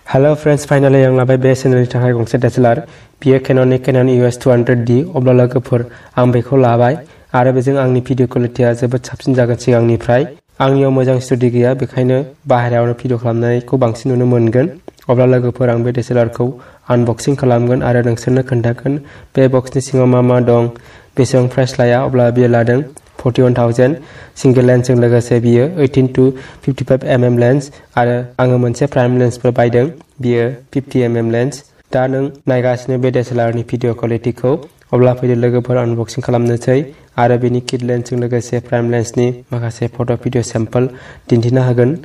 Hello friends, finally आं लाबाय बे चेनेलनि थाखाय गंसे DSLR बियो Canonनि Canon EOS 200D अब्ला लोगोफोर आं बेखौ लाबाय आरो बेजों आंनि भिडिअ क्वालिटिया जोबोद साबसिन जागोन सिगांनिफ्राय आंनियाव मोजां स्टुडिय गैया बेखायनो बाहेरायावनो भिडिअ खालामनायखौ बांसिन नुनो मोनगोन अब्ला लोगोफोर आं बे DSLR खौ आनबक्सिं खालामगोन आरो नोंसोरनो खोन्थागोन बे बक्सनि सिङाव मा दं बेसेबां प्राइस लाया अब्ला बियो लादों 41,000 सिंगल लेन्सजों लोगोसे बियो 18 to 55 mm लेन्स आरो आङो मोनसे प्राइम लेन्सबो बायदों बियो 50 mm लेन्स दा नों नायगासिनो बे DSLR नि भिडिअ क्वालिटिखौ अब्ला फैदो लोगोफोर आनबक्सिं खालामनोसै आरो बेनि किट लेन्सजों लोगोसे प्राइम लेन्सनि माखासे फट' भिडिअ सेम्पल दिन्थिनो हागोन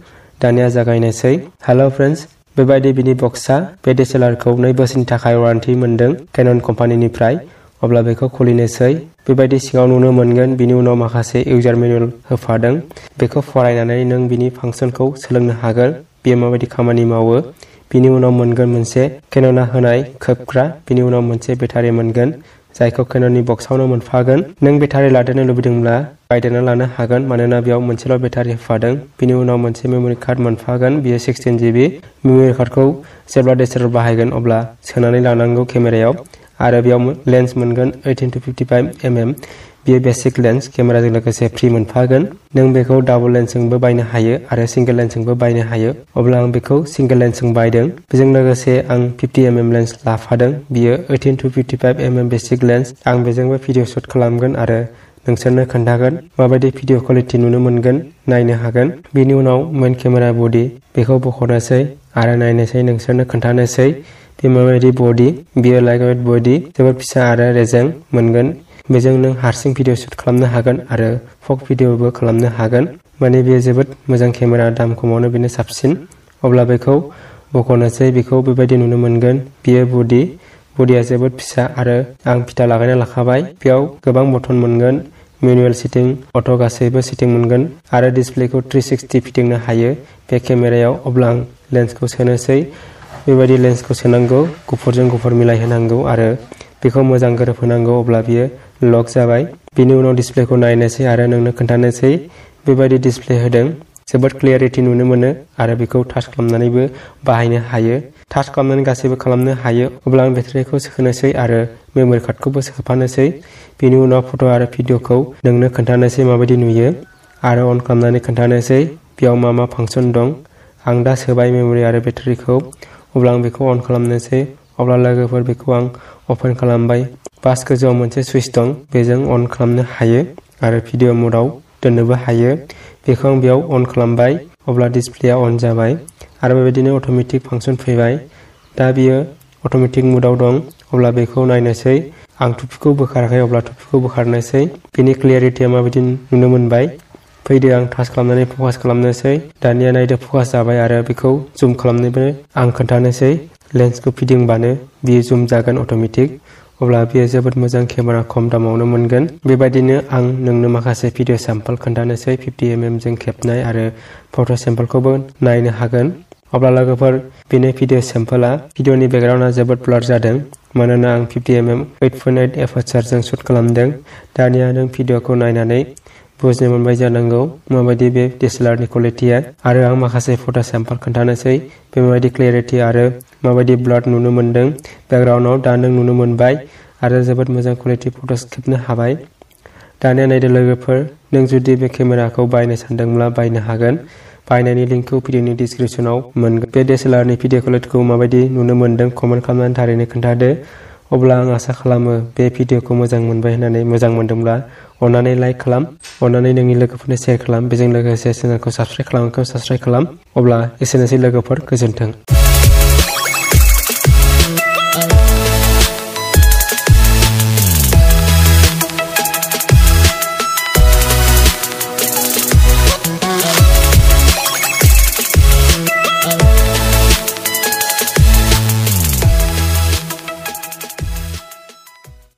दानिया जागायनोसै हेलो फ्रेन्ड्स बेबायदि बिनि बक्सआ बे DSLR खौ 2 बोसोरनि थाखाय वारेन्टी मोनदों Canon कम्पानिनिफ्राय अब्ला बेखौ खुलिनोसै बेबायदि सिङाव नुनो मोनगोन बिनि उनाव माखासे इउजार मेनुअल होफादों बेखौ फरायनानै नों बिनि फांसनखौ सोलोंनो हागोन बेयो माबायदि खामानि मावो बिनि उनाव मोनगोन मोनसे Canonआ होनाय खोबग्रा बिनि उनाव मोनसे बेटारि मोनगोन जायखौ Canonनि बक्सआवनो मोनफागोन नों बेटारि लादेरनो लुबैदोंब्ला बायदेरना लानो हागोन मानोना बेयाव मोनसेल' बेटारि होफादों बिनि उनाव मोनसे मेमरि कार्ड मोनफागोन बियो 16 GB मेमरि कार्डखौ जेब्ला DSLR बाहायगोन अब्ला सोनानै लानांगौ केमेरायाव आरो बेयाव लेन्स मोनगोन 18 to 55 mm बियो बेसिक लेन्स केमेराजों लोगोसे फ्रि मोनफागोन नों बेखौ डाबल लेन्सजोंबो बायनो हायो आरो सिंगल लेन्सजोंबो बायनो हायो अब्ला आं बेखौ सिंगल लेन्सजों बायदों बेजों लोगोसे आं 50 mm लेन्स लाफादों बियो 18 to 55 mm बेसिक लेन्स आं बेजोंबो भिडिअ शुट खालामगोन आरो नोंसोरनो खोन्थागोन माबायदि भिडिअ क्वालिटि नुनो मोनगोन नायनो हागोन बिनि उनाव मेन केमेरा बडि बेखौ बख'नोसै आरो नायनोसै नोंसोरनो खोन्थानोसै बे माबायदि बडि बियो लाइटवेट बडि जोबोद फिसा आरो रेजें मोनगोन बेजों नों हारसिं भिडिअ शुट खालामनो हागोन आरो फक भिडिअबो खालामनो हागोन माने बेयो जोबोद मोजां केमेरा दाम खमावनो बेनो साबसिन अब्ला बेखौ बख'नोसै बेखौ बेबायदि नुनो मोनगोन बियो बडिया जोबोद फिसा आरो आं फिता लागायना लाखाबाय बेयाव गोबां बटन मोनगोन मेनुअल सेटिं अट' गासैबो सेटिं मोनगोन आरो डिसप्लेखौ 360 फिदिंनो हायो बे केमेरायाव अब्ला आं लेन्सखौ सोनोसै बेबायदि लेन्सखौ सोनांगौ गुफुरजों गुफुर मिलायहोनांगौ आरो बेखौ मोजां गोरोबहोनांगौ अब्ला बियो लक जाबाय बिनि उनाव डिसप्लेखौ नायनोसै आरो नोंनो खोन्थानोसै बेबायदि डिसप्ले होदों जोबोद क्लियारिटि नुनो मोनो आरो बेखौ टाच खालामनानैबो बाहायनो हायो टाच खालामनानै गासैबो खालामनो हायो अब्ला आं बेटारिखौ सोनोसै आरो मेमरि कार्डखौबो सोफानोसै बेनि उनाव फट' आरो भिडिअखौ नोंनो खोन्थानोसै माबायदि नुयो आरो अन खालामनानै खोन्थानोसै बेयाव मा फांसन दं आं दा सोबाय मेमरि आरो बेटारिखौ अब्ला आं बेखौ अन खालामनोसै अब्ला लोगोफोर बेखौ आं अपेन खालामबाय बास गोजौआव मोनसे सुइच दं बेजों अन खालामनो हायो आरो भिडिअ मडआव दोननोबो हायो बेखौ आं बेयाव अन खालामबाय अब्ला डिसप्लेया अन जाबाय आरो बेबायदिनो अट'मेटिक फांसन फैबाय दा बियो अट'मेटिक मडआव दं अब्ला बेखौ नायनोसै आं टुपिखौ बोखाराखै अब्ला टुपिखौ बोखारनोसै बिनि क्लियारिटिया माबायदि नुनो मोनबाय फैदो आं टाच खालामनानै फकास खालामनोसै दानिया नायदो फकास जाबाय आरो बेखौ जुम खालामनोबो आं खोन्थानोसै लेन्सखौ फिदिंबानो बियो जुम जागोन अट'मेटिक अब्ला बियो जोबोद मोजां केमेरा खम दामावनो मोनगोन बेबायदिनो आं नोंनो माखासे भिडिअ सेम्पल खोन्थानोसै 50 mm जों खेबनाय आरो फट' सेम्पलखौबो नायनो हागोन अब्ला लोगोफोर बेनि भिडिअ सेम्पला भिडिअनि बेकग्राउन्डआ जोबोद ब्लार जादों मानोना आं 50 mm 8.8 एपार्चारजों शुट खालामदों दानिया नों भिडिअखौ नायनानै बुजिनो मोनबाय जानांगौ माबायदि बे DSLR नि क्वालिटिया आरो आं माखासे फट' सेम्पल खोन्थानोसै बे माबायदि क्लियारिटि आरो माबायदि ब्लार नुनो मोनदों बेकग्राउन्डआव दा नों नुनो मोनबाय आरो जोबोद मोजां क्वालिटि फट'स खेबनो हाबाय दानिया नायदो लोगोफोर नों जुदि बे केमेराखौ बायनो सानदोंब्ला बायनो हागोन बायनायनि लिंकखौ भिडिअनि डिसक्रिपसनाव मोनगोन बे DSLR नि भिडिअ क्वालिटिखौ माबायदि नुनो मोनदों कमेन्ट खालामनानै थारैनो खोन्थादो अब्ला आं आसा खालामो बे भिडिअखौ मोजां मोनबाय होननानै मोजां मोनदोंब्ला अन्नानै लाइक खालाम अन्नानै नोंनि लोगोफोरनो शेयार खालाम बेजों लोगोसे चेनेलखौ साबस्क्राइब खालाम अब्ला एसेनोसै लोगोफोर गोजोन्थों